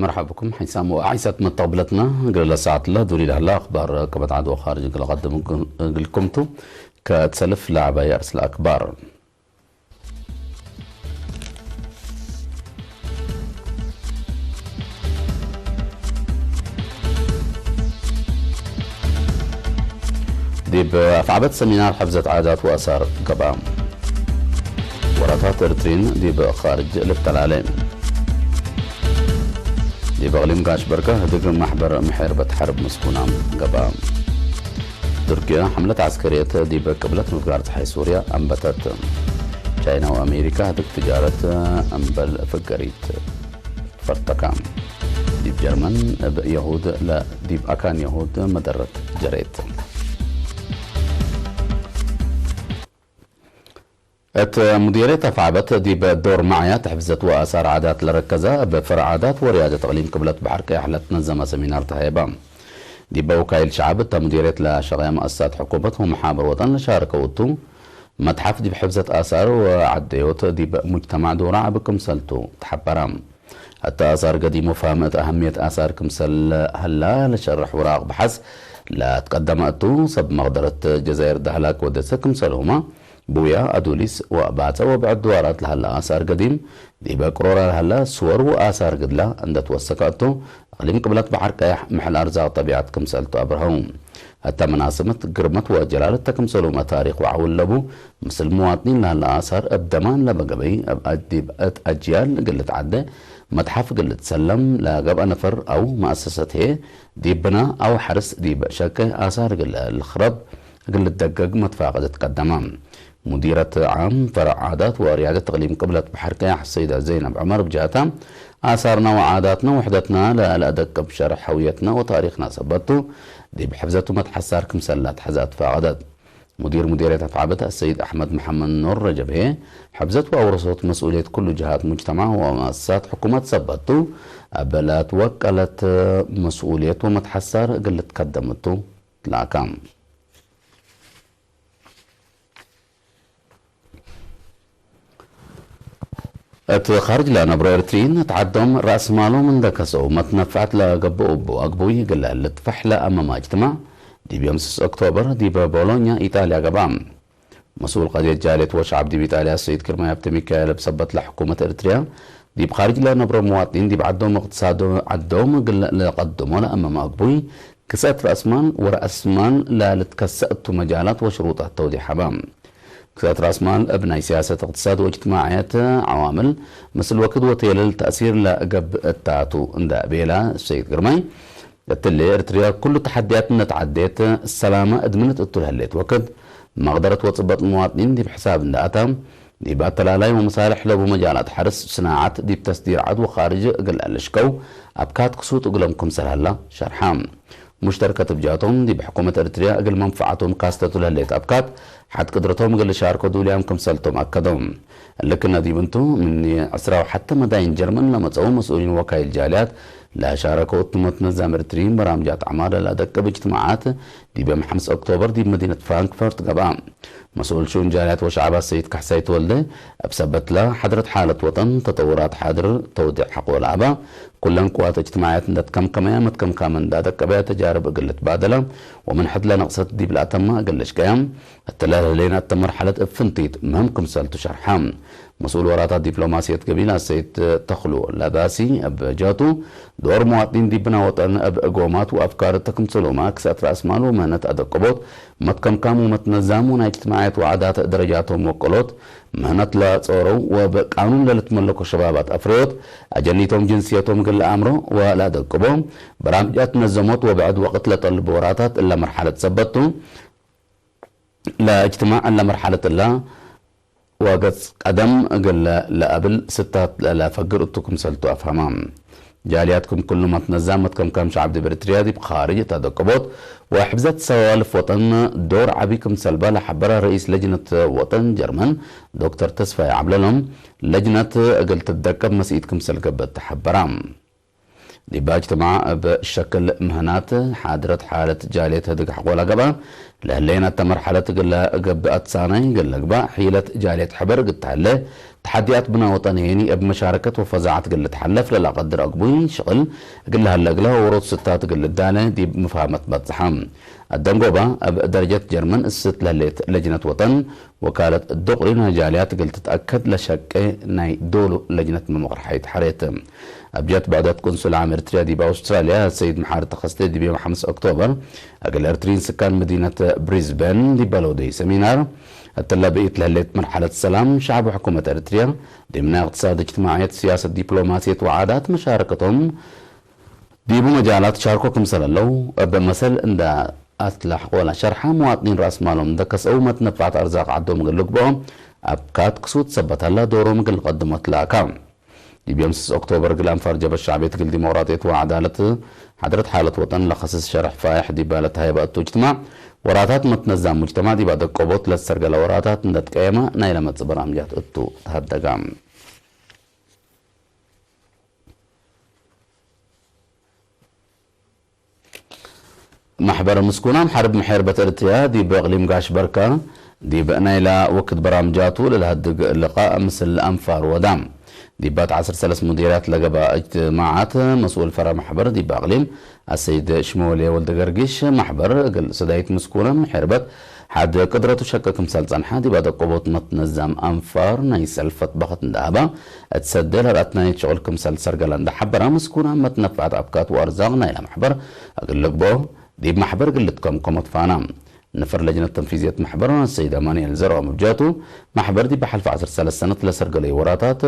مرحبا بكم. حيسام وعيسى متقبلتنا قال ساعة الله دوري لهلا أخبار كما تعدوا خارج قال قدم قلكمتو كتسلف لعبة يا أرسل أكبار. ዲብ ኣፍዓበት ሰሚናር ሕፍዘት ዓዳት ወኣሳር ገባ። ወራታት ኤርትሪን ዲብ ኻርጅ ልተላለ። ዲብ ኣቕሊም ጋሽ በርካ ህድግ ማሕበር ምሕር በትሓርብ ምስኩና ገባ። ቱርኪያ ሓምለት ዓስከርየት ዲብ ቅብለት ምፍጋር ፀሓይ ሱርያ ኣንበተት። ቻይና ወኣሜሪካ ህድግ ትጃረት እምበል ፍገሪት ፈርተካ። ዲብ ጀርመን እብ የሁድ ለዲብ ኣካን የሁድ መደረት ጀሬት። እት ሙዲርየት ኣፍዓበት ዲብ ዶር ማዕያ ትሕፍዘት ወኣሳር ዓዳት ለረከዛ እብ ፈርዕ ዓዳት ወርያደት እቕሊም ቅብለት ባሕር ቀያሕ ለትነዘመ ሰሚናር ተሃየባ። ዲብ ወካይል ሸዓብ እታ ሙዲርየት ለሸቕያ መኣሳት ሕኩመት ወመሓበር ወጠን ለሻርከው እቱ መትሓፍ ዲብ ሕፍዘት ኣሳር ወዓደዮት ዲብ ሙጅተማዕ ዶር ዓቢ ክምሰልቱ ተሓበራ። እታ ኣሳር ገዲም ወፋህም እት ኣህምየት ኣሳር ክምሰል ሀላ ለሸርሕ ውራቕ ብሓስ ለትቀደመ እቱ ሰብ መቕደረት ጀዛይር ዳህላክ ወደሰ ክምሰልሁማ ብውያ ኣዱሊስ ወባጸ ወብዕድ ድዋራት ለሀላ ኣሳር ገዲም ዲበ ቅሮራ ለሀላ ስወር ወኣሳር ግድላ እንደትወሰከ እቱ እቕሊም ቅብለት ባሕር ቀያሕ ምሕል ኣርዛቕ ጠቢዓት ክምሰልቱ ኣብርሀው። እታ መናስመት ግርመት ወጀላል እተ ክምሰሉመ ታሪኽ ወዓውል ለቡ ምስል መዋጥኒን ለሀላ ኣሳር እብ ደማን ለበገበይ እብ ኣጅ-፣ ዲብ እት ኣጅያል ግልት ዓደ መትሓፍ ግልት ሰለም ለገብአ ነፈር ኣው መኣሰሰት ህየ ዲብና ኣው ሐርስ ዲብ ሸቀ ኣሳር ግለ ልኽረብ ግልት ደገግ መትፋቀደት ቀደማ። ሙዲረት ዓም ፈረዕ ዓዳት ወርያደት እቅሊም ቅብለት ባሕር ቀያሕ ሰይዳ ዘይነብ ዑመር ብጃታ ኣሳርና ወዓዳትና ውሕደትና ለለአደቅብ ሸርሕ ሀውየትና ወታሪኽና ሰበቱ ዲብ ሕፍዘቱ መትሐሳር ክምሰላ ተሐዛ ትፋቀደት። ሙዲር ሙዲርየት ኣፍዓበት ኣሰይድ ኣሕመድ መሐመድ ኖር ረጀብሄ ሕፍዘት ወአውረሶት መስኡልየት ኩሉ ጅሃት ሙጅተማዕ ወመአሰሳት ሕኩመት ሰበቱ እበ ለትወቀለት መስኡልየት ወመትሐሳር እግል ልትከደምቱ ትላካ። እት ኻርጅ ለነብሮ ኤርትሪን እት ዓዶም ራእሲ ማሎም እንደከሰው መትነፍዐት ለገብኡ እቡ አግቡይ ግለ ልትፈሕ ለአመማ እጅትማዕ ዲብ ዮም ስስ ኦክቶበር ዲብ ቦሎኛ ኢጣልያ ገብአ። መስኡል ቀድየት ጃልየት ወሸዓብ ዲብ ኢጣልያ ሰይድ ግርማይ ሀብተሚካኤል እብ ሰበት ለሕኩመት ኤርትርያ ዲብ ኻርጅ ለነብሮ መዋጥኒን ዲብ ዓዶም እቅትሳዶ ዓዶም ግለ ለቀድሞ ለአመማ አግቡይ ክስአት ራእስማል ወራእስማል ለልትከሰእ እቱ መጃላት ወሽሩጣት ተውዲሕ ሀባ። ክስአት ራእስማል እብ ናይ ሲያሰት፣ እቅትሳድ ወእጅትማዕየት ዐዋምል ምስል ወክድ ወቴለል ተእሲር ለገብእ እታቱ እንዳ ቤላ ሰይድ ግርማይ፣ እትሊ ኤርትርያ ኩሉ ተሓድያት እነትዓዴት፣ ሰላመ እድምነት እቱ ለህሌት ወክድ፣ መቅደረት ወጽበጥ መዋጥኒን ዲብ ሕሳብ እንዳ ኣታ፣ ዲብ ኣተላላይ ወመሳልሕ ለቡ መጃላት ሐርስ፣ ስናዓት፣ ዲብ ተስዲር ዓድ ወኻርጅ እግል አልሽከው፣ አብካት ክሱጥ እግሎም ክምሰል ሀላ ሸርሓ። ሙሽተርከት እብ ጃቶም፣ ዲብ ሕኩመት ኤርትርያ እግል መንፈዓቶም ካስተቱ ለህሌት አብካት፣ ሐድ ቅድረቶም እግል ልሻርከ ዱልያም ክምሰልቶም አከዶም። እሊ ክነ ዲብ እንቱ፣ ምን ዕስራ ወሐተ መዳይን ጀርመን ለመጸኡ መስኡሊን ወካይል ጃልያት፣ ለሻረከው እቱ መትነዛም ኤርትሪን በራምጃት ዐማር ለለአደቅብ እጅትማዓት፣ ዲብ ዮም ሐምስ ኦክቶበር ዲብ መዲነት ፍራንክፈርት ገብአ። መስኡል ሽኡን ጃልያት ወሸዓብ አሰይድ ካሕሳይ ተወልደ፣ እብ ሰበትላ፣ ሐድረት ሓለት ወጠን፣ ተጠውራት ሓድር፣ ተውዲዕ ሐቆ ለአባ፣ ኩለን ቅዋት እጅትማዕያት እንደትከምከመያ መትከምካመ እንዳደቀበያ ተጃርብ እግል ልትባደላ፣ ወምን ሕድለ ነቅሰት ዲብ ለአተማ እግል ልሽቀያ፣ እትለ ለህሌና እተ መርሐለት እብ ፍንቲት ምህም ክምሰልቱ ሸርሓ። መስኡል ወራታት ዲፕሎማስየት ገቢላ ሰይድ ተኽሉ ለባሲ እብ ጃቱ፣ ዶር መዋጥኒን ዲብና ወጠን እብ እጎማት ወአፍካር እተ ክምሰሎማ ክስአት ረአስማል ወምህነት አደቅቦት፣ መትከምካም ወመትነዛም ወናይ እጅትማዕየት ወዓዳት ደረጃቶም ወቀሎት፣ ምህነት ለጾረው ወብ ቃኑን ለልትመለኮ ሸባባት አፍረዮት፣ አጀኒቶም ጅንስየቶም እግል ለአምሮ ወለአደቅቦ፣ በራምጃት ነዘሞት ወብዕድ ወቅት ለጠልቦ ወራታት እለ መርሐለት ሰበቱ፣ ለእጅትማዕ እለ መርሐለት እላ ወገጽ ቀደም እግል ለአብል ስታት ለፈግር እቱ ክምሰልቱ አፍሀማ። ጃልያት ክም ክሉ መትነዛም መትከምካም ሸዓብ ዲብ ኤርትርያ ዲብ ኻርጅ እት አደቅቦት ወሕፍዘት ሰዋልፍ ወጠን ዶር ዐቢ ክምሰልባ ለሐበረ ረኢስ ለጅነት ወጠን ጀርመን ዶክተር ተስፋዬ ዐብለሎም፣ ለጅነት እግል ትደቀብ መስኢት ክምሰል ገብአት ተሐበራ። ዲብ እጅትማዕ እብ ሸክል ምህናት ሓድረት ሓለት ጃልየት ህድግ ሐቆላ ገብአ፣ ለህለየን ኣተመርሓለት ግለ ገብኣት ሳናይ ግለ ግባእ ሒለት ጃልየት ሕበር ግታለ ተሓዲኣት ብና ወጠን ሄኒ እብ መሻረከት ወፈዛዓት ግለ ተሓለፍ ለላ ቀድር ኣግቡይ ሽቕል ግለ ሃለ እግለ ወሮት ስታት ግለ ዳለ ዲብ ምፍሃመት በጽሓ። ኣደንጎባ ኣብ ደረጀት ጀርመን እስት ለህለየት ለጅነት ወጠን ወካለት ዶቕሪ ናይ ጃልያት ግል ትትኣከድ ለሸቄ ናይ ዶሉ ለጅነት መመቕርሓይት ሓሬት። ኣብ ጀት ብዕደት ቁንሱል ዓም ኤርትርያ ዲብ ኣውስትራልያ ሰይድ መሓሪ ተኸስተ ዲብ ዮም ሓምስ ኦክቶበር እግል ኤርትሪን ስካን መዲነት ብሪዝበን ዲብ በለውደይ ሰሚናር እትለ ብኢት ለህሌት መርሓለት ሰላም ሸዓብ ሕኩመት ኤርትርያ ዲምና እቅትሳድ እጅትማዕየት ስያሰት ዲፕሎማስየት ወዓዳት መሻረከቶም ዲቡ መጃላት ሻርኮ ክምሰለለው እብ መሰል እንዳ ኣትላሕቆላ ሸርሓ መዋጥኒን ራስ ማሎም እንደ ከስአው መትነፋት ኣርዛቅ ዓዶም እግል ልግብኦ ኣብ ካት ክሱት ሰበታላ ዶሮም እግል ልቀድሞ ትላካ። ዲብ ዮም ስስ ኦክቶበር እግል ኣንፋር ጀበ ሻዕቤት እግል ዲሞቅራጥየት ወዓዳለት ሓድረት ሓለት ወጠን ለኸስስ ሸርሕ ፋይሕ ዲባለት ሃይባ እቱ እጅትማዕ ወራታት መትነዛም ሙጅተማዕ ዲባ ደቆቦት ለትሰርገለ ወራታት እንደትቀየማ ናይ ለመጽእ በራምጃት እቱ ተሃደጋ። ማሕበር ምስኩናም ሓርብ ምሕርበት ኤርትርያ ዲብ እቅሊም ጋሽ በርካ ዲብ ናይላ ወክድ በራምጃቱ ለልሃድግ ልቃእ ምስል ኣንፋር ወዳ ዲባት ዓሰርተ ሰለስተ ሙዲርያት ለገባ እጅትማዓት መስኡል ፈረ ማሕበር ዲብ እቅሊም ኣሰይድ ሽመወልየ ወልደ ገርጊሽ ማሕበር እግል ሰዳይት ምስኩናም ምሕርበት ሓድ ቅድረቱ ሸቀ ክምሰል ጸንሓ ዲብ ኣደቆቦት መትነዛም ኣንፋር ናይ ሰልፈት በኸት እንዳሃባ እትሰደ ለርኣት ናይ ሸቕል ክምሰል ሰርገላ እንዳሓበራ ምስኩና መትነፍዓት ኣብካት ወኣርዛቕ ናይላ ማሕበር እግል ልግቦ ዲብ ማሕበር ግልትከም ኮመት ፋና ንፍር ለጅነት ተንፊዝየት ማሕበር ሰይድ ኣማኑኤል ዘርኦ ምብጃቱ ማሕበር ዲብ ሓልፈ ዓሰርተ ሰለስተ ሰነት ለሰርገለዩ ወራታት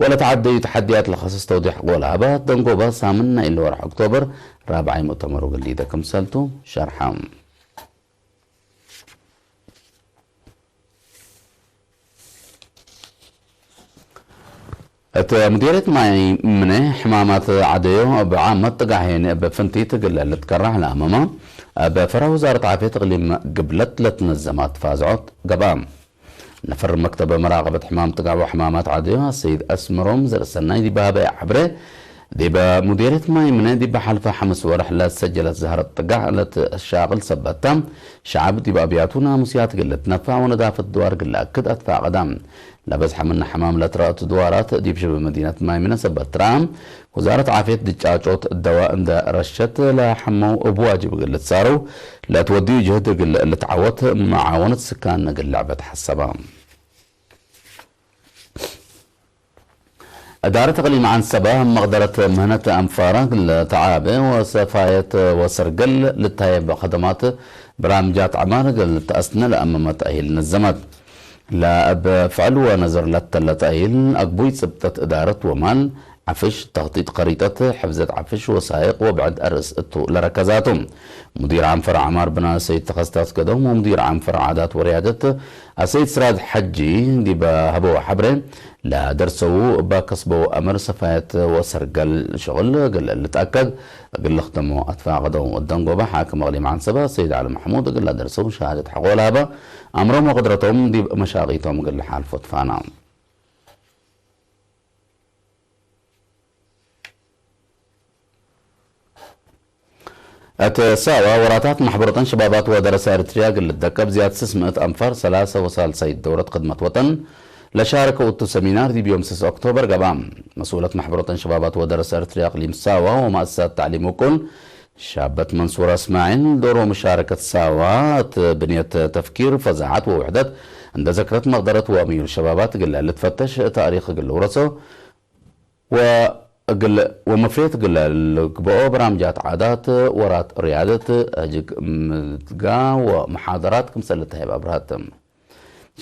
ወለተዓደዩ ተሓድያት ለኸሰስ ተውዲሕ ቆላ ሃባ ደንጎባ ሳምን ናይ ኢሉ ወርሒ ኦክቶበር ራብዓይ ሙእተመሩ ግሊደ ክምሰልቱ ሸርሓ። እቲ ሙዲርየት ማይ ምነ ሕማማት ዓደዮ ብዓመት ጥጋሕ ሄኒ እብ ፍንቲ ትግለ ልትከራሕ ለኣመማ እብ ፈራ ውዛረት ዓፍየት እቅሊም ግብለት ለትነዘማት ፋዝዖት ገብኣ። ነፈር መክተብ መራቐበት ሕማም ጥጋዕ ወሕማማት ዓደዮ ኣሰይድ ኣስመሮም ዘርእሰናይ ዲባሃበ ሓብረ ዲበ ሙዲርየት ማይ ምነ ዲበ ሓልፈ ሓምስ ወርሕ ለሰጀለት ዛህረት ጥጋዕ ለትሻቕል ሰበታ ሸዓብ ዲብ ኣብያቱ ናሙስያት ግለ ትነፋዕ ወነዳፈት ድዋር ግለ ኣክድ ኣትፋቐዳ። ለበዝሐ ምነ ሕማም ለትረአቱ ድዋራት ዲብ ሽበ መዲነት ማይ ምነ ሰበት ትረኣ። ውዛረት ዓፍየት ድጫጮት ደዋ እንደ ረሸት ለሐመው እብ ዋጅብ ግለ ትሳረው ለትወድዩ ጅህድ ግለ ልትዓወት መዓወነት ስካን ግለ ዕበት ሐሰባ። እዳረት እቅሊም ዓንሰባ መቕደረት ምህነት ኣንፋራ ለተዓበ ወሰፋየት ወሰርገል ልታየበ ኸደማት ብራምጃት ዐማር ልተኣስነ ለኣመመት ኣይል ነዘመት። ለእብ ፍዕል ወነዘር ለተለት ኣይል ኣግቡይ ጽብጠት እዳረት ወማል ዓፍሽ፣ ተኽጢጥ ኸሪጠት፣ ሕፍዘት ዓፍሽ ወሳይቅ ወብዕድ ኣርእስ እቱ ለረከዛቱ። ሙዲር ዓም ፈርዕ ዐማር ብና ሰይድ ተኸስተ ኣስገዶም ወሙዲር ዓም ፈርዕ ዓዳት ወርያደት ኣሰይድ ስራጅ ሐጂ ዲበ ሀበው ሐብሬ፣ ለደርሰው እባ ከስበው ኣምር ሰፋየት ወሰርገል ሽቕል እግል ልትኣከድ እግል ልኽደሞ ኣትፋቐደው። እደንጎበ ሓክም እቕሊም ዓንሰባ ሰይድ ዓሊ ማሕሙድ እግል ለደርሰው ሸሃደት ሐቆ ለሀበ ኣምሮም ወቅድረቶም ዲብ መሻቂቶም እግል ልሓልፎ ትፋና። እት ሳዋ ወራታት ማሕበሮተን ሸባባት ወደረሰ ኤርትርያ ግልት ደቀብ ዝያድ ስስ ምእት ኣንፋር ሰላሰ ወሳልሳይት ደውረት ክድመት ወጠን ለሻረከ ውቱ ሰሚናር ዲብ ዮም ስስ ኦክቶበር ገብኣ። መስኡለት ማሕበሮተን ሸባባት ወደረሰ ኤርትርያ እቅሊም ሳዋ ወማእሰሳት ታዕሊም ውቁል ሻበት መንሱራ እስማዒል ዶሮ መሻረከት ሳዋ እት ብንየት ተፍኪር ፈዛዓት ወውሕደት እንደ ዘክረት መቅደረት ወሚዩል ሸባባት ግለ ልትፈተሽ ታሪክ ግል ውረሶ ወእግል ወመፍሬት እግል ልግብኦ በራምጃት ዓዳት ወራት ርያደት እጅግ ምድጋ ወመሓደራት ክምሰል ልተሄብ ኣብርሃት።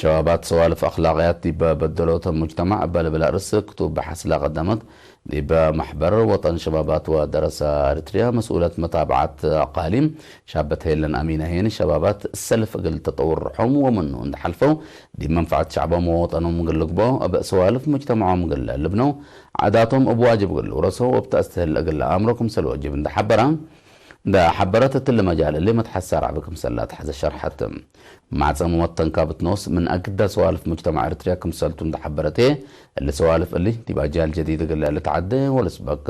ሸባባት ሰዋልፍ ኣኽላቅያት ዲበ በደሎተ ሙጅተማዕ እበ ልብል ኣርእስ ክቱብ ብሓስላ ቀደመት ዲበ ማሕበር ወጠን ሸባባት ወደረሳ ኤርትርያ መስኡለት መታብዓት ቃሊም ሻበት ሄለን ኣሚነ ሄኒ ሸባባት ሰልፍ እግል ተጠውርሖም ወምኑ እንደሓልፈው ዲብ መንፈዓት ሸዕቦም ወወጠኖም እግል ልግብኦ እብ ሰዋልፍ ሙጅተማዖም እግል ልብነው ዓዳቶም እብ ዋጅብ እግል ልውረሶ ወእብ ተእስትህል እግል ለኣምሮ ክምሰል ወጅብ እንደ ሐበራ፣ እንዳ ሓበረት እትል መጃል እሊ መትሓሳር ዓቢ ክምሰላ ተሓዘ ሸርሐት። ማዕጸሙ መተንካ ብትኖስ ምን ኣግዳ ሰዋልፍ ሙጅተማዕ ኤርትርያ ክምሰልቱ እንዳ ሓበረቴ እሊ ሰዋልፍ እሊ ዲብ ኣጃል ጀዲድ እግል ልትዓደ ወልስበክ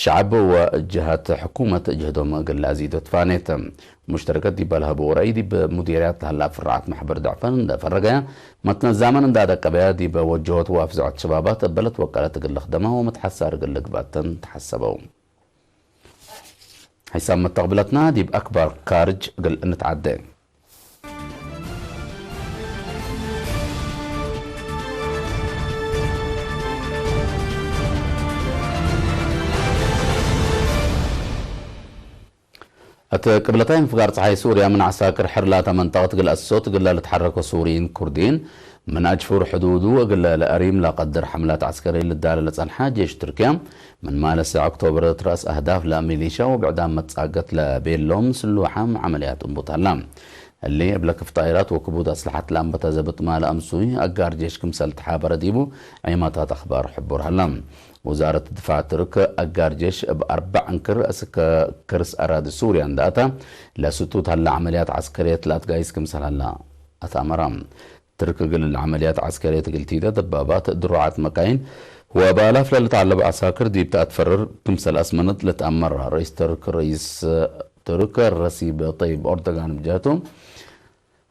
ሸዓብ ወእጅሃት ሕኩመት ጅህዶም እግል ኣዚዶ ትፋኔት። ሙሽተረከት ዲብ ኣልሃቦ ወራኢ ዲብ ሙዲርያት ላህላ ፍርዓት ማሕበር ድዕፈን እንዳ ፈረገያ መትነ ዛመን እንዳ ደቀበያ ዲብ ወጀሆት ወኣፍዝዐት ሸባባት እበለት ወቀለት እግል ልኽደማ ወመትሓሳር እግል ልግባተን ተሓሰበው። ሒሳብ መተቕብለትና ዲብ ኣክባር ካርጅ እግል እንትዓደ። እቲ ቅብለታይ ምፍጋር ጸሓይ ሱርያ ምን ዓሳክር ሕርላታ መንጠቐት ግል ኣሶት ግላ ልትሓረኮ ሱሪን ኩርዲን ምን ኣጅፉር ሕዱዱ እግለ ለኣሪም ለቀድር ሓምላት ዓስከሪ ልዳለ ለጸንሓ ጄሽ ቱርክያ ምን ማለሰ ኦክቶበር ትራስ ኣህዳፍ ለሚሊሻ ወብዕዳም መጻገት ለቤሎም ስሉሓም ዓመልያት እንቡት ሃላ። እሊ እብለ ክፍ ጣይራት ወክቡድ ኣስልሓት ለኣንበተ ዘብጥ ማለ ኣምሱይ ኣጋር ጄሽ ክምሰል ተሓበረ ዲቡ ዒማታት ኣኽባር ሕቡር ሃላ። ውዛረት ድፋዕ ትርክ ኣጋር ጄሽ እብ ኣርባዕ እንክር እስከ ክርስ ኣራዲ ሱርያ እንዳእታ ለስቱት ሃላ ዓመልያት ዓስከርየት ለኣትጋይስ ክምሰል ሃላ ኣትኣመራ። ትርክ እግል ለዓመልያት ዓስከርየት እግል ቲደ ደባባት ድሩዓት መካይን ወባላፍ ለልትዓለቡ ዓሳክር ዲብ ተኣትፈርር ክምሰል ኣስመነት ለትኣመራ። ረኢስ ትርክ ረኢስ ትርክ ረሲብ ጠይብ ኦርዶጋን ብጀህቱ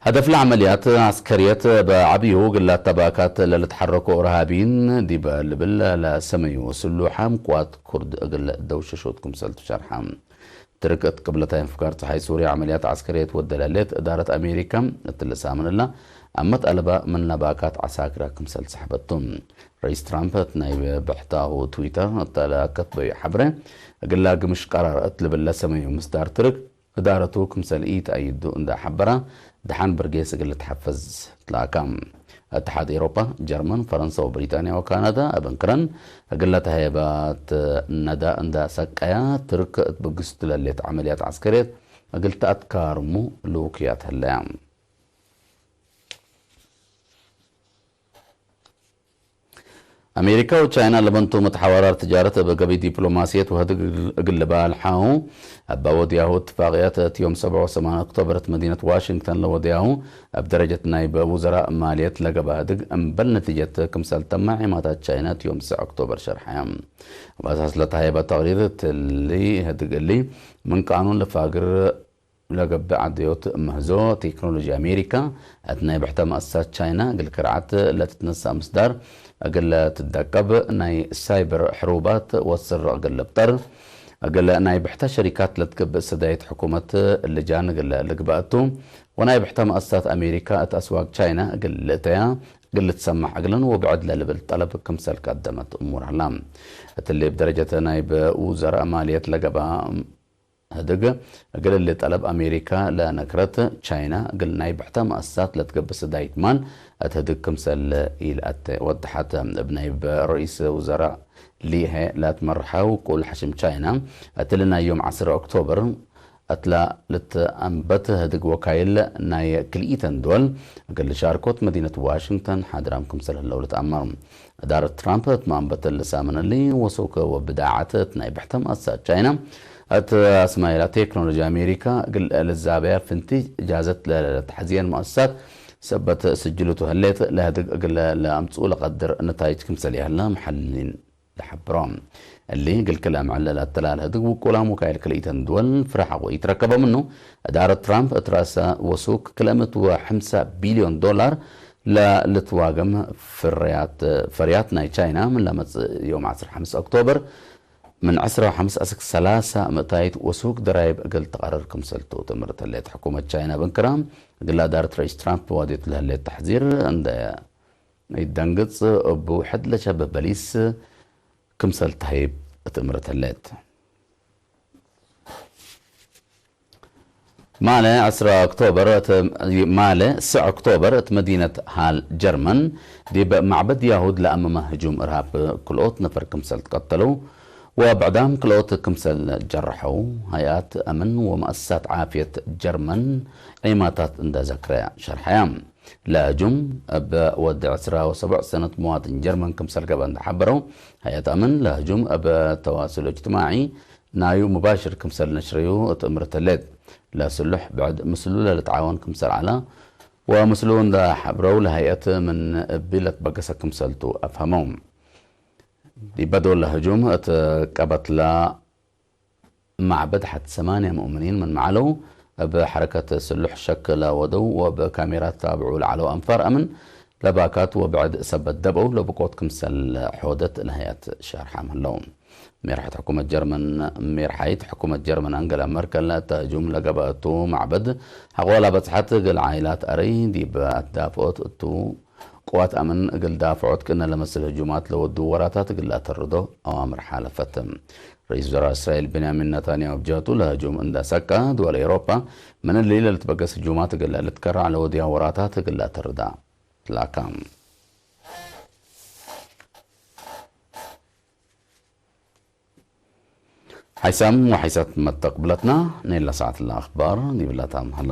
ሀደፍ ለዓመልያት ዓስከርየት በዓብዩ ግላት ተባካት ለልትሓረኩ እርሃቢን ዲበ ልብል ለሰመዩ ስሉሓም ቋት ኩርድ እግል ደውሸሾት ክምሰልቱ ሸርሓ። ትርክ እት ቅብለታይ እንፍጋር ጸሓይ ሱርያ ዓመልያት ዓስከርየት ወደለሌት እዳረት ኣሜሪካ እትልሳምንላ ኣመት ኣለባ ምን ነባካት ዓሳክራ ክምሰል ሰሕበቱ። ረኢስ ትራምፕ እት ናይ ብሕታሁ ትዊተር እተለከት በዩ ሓብረ እግላ ግምሽ ቀራር እት ልብለ ሰመዩ ምስዳር ትርክ እዳረቱ ክምሰል ኢት ኣይዱ እንዳ ሓበራ ደሓን ብርጌስ እግል ትሓፈዝ ትላካ። እትሓድ ኤሮፓ፣ ጀርመን፣ ፈረንሳ ወብሪጣንያ ወካናዳ እብንክረን እግለ ተሃየባት ነዳ እንዳ ሰቀያ ትርክ እት ብግስቱ ለሌት ዓመልያት ዓስከርየት እግል ተኣትካርሙ ልውክያት ህለያ። ኣሜሪካ ወቻይና ለበንቱ መትሓዋራር ትጃረት እብ ገቢ ዲፕሎማስየት ወህድግ እግል ባልሓው እባ ወድያሁ እትፋቅያት እት ዮም ሰብዓ ወሰማን ኦክቶበር እት መዲነት ዋሽንግተን ለወድያሁ እብ ደረጀት ናይ በውዘራእ ማልየት ለገባ ህድግ እምበል ነቲጀት ክምሰል ተማ ዒማታት ቻይና እት ዮም ስዕ ኦክቶበር ሸርሓያ። እብ ኣሳስ ለተሃየበ ተቅሪር ትሊ ህድግ እሊ ምን ቃኑን ለፋግር ለገብእ ዓደዮት ምህዞ ቴክኖሎጂ ኣሜሪካ፣ እት ናይ ብሕተ መኣሰሳት ቻይና እግል ክርዓት ለትትነሳእ ምስዳር፣ እግል ለትደቀብ ናይ ሳይበር ሕሩባት ወስርቕ እግል ልብጠር፣ እግል ናይ ብሕተ ሸሪካት ለትገብእ ሰዳይት ሕኩመት ልጃን እግል ልግባእቱ፣ ወናይ ብሕተ መኣሰሳት ኣሜሪካ እት ኣስዋግ ቻይና እግል ልእተያ እግል ልትሰማዕ እግልን ወብዕድ ለልብል ጠለብ ክምሰል ቀደመት እሙር ሀላ። እትሊ ብደረጀተ ናይ ብውዘራእ ማልየት ለገባ ህድግ፣ እግል እሊ ጠለብ ኣሜሪካ ለነክረት ቻይና፣ እግል ናይ ብሕተ መኣሰሳት ለትገብእ ስዳይት ማል፣ እት ህድግ ክምሰል ኢልኣተ ወድሓት። እብ ናይ ብረኢስ ውዘራእ ሊ ሄ ለትመርሐ ውቁል ሓሽም ቻይና፣ እትሊ ናይ ዮም ዓስር ኦክቶበር፣ እትላ ልትኣንበት ህድግ ወካይል ናይ ክልኢተን ድወል፣ እግል ሻርኮት መዲነት ዋሽንግተን ሓድራም ክምሰል ህለው ልትኣመር። እዳረት ትራምፕ እት ማንበተል ሳምን እሊ ወሶከ ወብዳዓት እት ናይ ብሕተ መኣሰሳት ቻይና እት ኣስማይላ ቴክኖሎጂ ኣሜሪካ እግል ልዛበያ ፍንቲ እጃዘት ለተሕዝየን መኣሰሳት ሰበት ስጅሉቱ ህሌት ለህድግ እግል ለኣምጽኡ ለቀድር ነታይጅ ክምሰል ያህላ መሓልሊን ለሓብሮም። እሊ ግልክል ኣምዕለ ለኣተላል ህድግ ውቁላም ወካይል ክልኢተን ድወል ፍራሕ ወኢትረከበ ምኑ እዳረት ትራምፕ እት ራሰ ወሱክ ክለምት ወሐምሳ ቢልዮን ዶላር ለልትዋገም ፍርያት፣ ፍርያት ናይ ቻይና ምን ለመጽእ ዮም ዓሰርተ ሓሙሽተ ኦክቶበር ምን ዕስራ ወሓምስ ኣስክ ሰላሳ ምእታይት ወሱክ ደራይብ እግል ተቐርር ክምሰልቱ ትምህርት ህሌት። ሕኩመት ቻይና ብንክራ እግል ኣዳርት ረኢስ ትራምፕ ዋዴት ለህሌት ተሕዚር እንደ ይደንግጽ እቡ ሕድ ለሸብህ በሊስ ክምሰል ተህይብ ትምህርት ህሌት። ማለ ዕስራ ኦክቶበር እት፣ ማለ ስዕ ኦክቶበር እት መዲነት ሃል ጀርመን ዲብ ማዕበድ ያሁድ ለኣመመ ህጁም እርሃብ ክልኦት ነፈር ክምሰል ትቀተሉ ወብዕዳም ክልኦት ክምሰል ጀረሐው ሃይኣት ኣምን ወመኣሰሳት ዓፍየት ጀርመን ዒማታት እንዳ ዘክረ ሸርሐያ። ለህጁም እብ ወዲ ዕስራ ወሰቡዕ ሰነት መዋጥን ጀርመን ክምሰል ገበ እንዳ ሓበረው ሃይኣት ኣምን ለህጁም እብ ተዋስል እጅትማዒ ናዩ ሙባሽር ክምሰል ነሽረዩ እቲ እምርተሌት ለስሉሕ ብዕድ ምስሉ ለልትዓወን ክምሰል ዓላ ወምስሉ እንዳ ሓብረው ለሃይአት ምን እቢ ለትበገሰ ክምሰልቱ ኣፍሃመው። ዲበዶ ለህጁም እቲ ቀበትላ ማዕበድ ሓት ሰማንያ ሙእምኒን ምን መዓለው እብ ሐረከት ስሉሕ ሸክ ለወደው ወብ ካሜራ ታብዑ ለዓለው ኣንፋር ኣምን ለባካት ወብዕድ ሰበት ደበው ለብቆት ክምሰል ሖደት ለህያት ሸርሓም ህለው። ሜርሐት ሕኩመት ጀርመን ሜርሓይት ሕኩመት ጀርመን ኣንገላ መርከል እተ ህጁም ለገበአቱ ማዕበድ ሐቆላ በጽሐት እግል ዓይላት ኣረይ ዲብ ኣትዳፍኦት እቱ ቅዋት ኣምን እግል ዳፍዖት ቅነ ለመስል ህጁማት ለወዱ ወራታት እግል ኣተርዶ ኣዋምር ሓለፈት። ርኢስ ወዘራ እስራኤል ቤንያሚን ነታንያሁ ብጀቱ ለህጁም እንዳ ሰካ ድወል ኤውሮፓ ምን እሊ ለልትበገስ ህጁማት እግል ልትከራዕ ለወድያ ወራታት እግል ኣተርዳ ትላካ። ሓይሳም ወሓይሳት መተቅብለትና ነይላ ሰዓት ለኣኽባር ዲብላታ ምሃላ።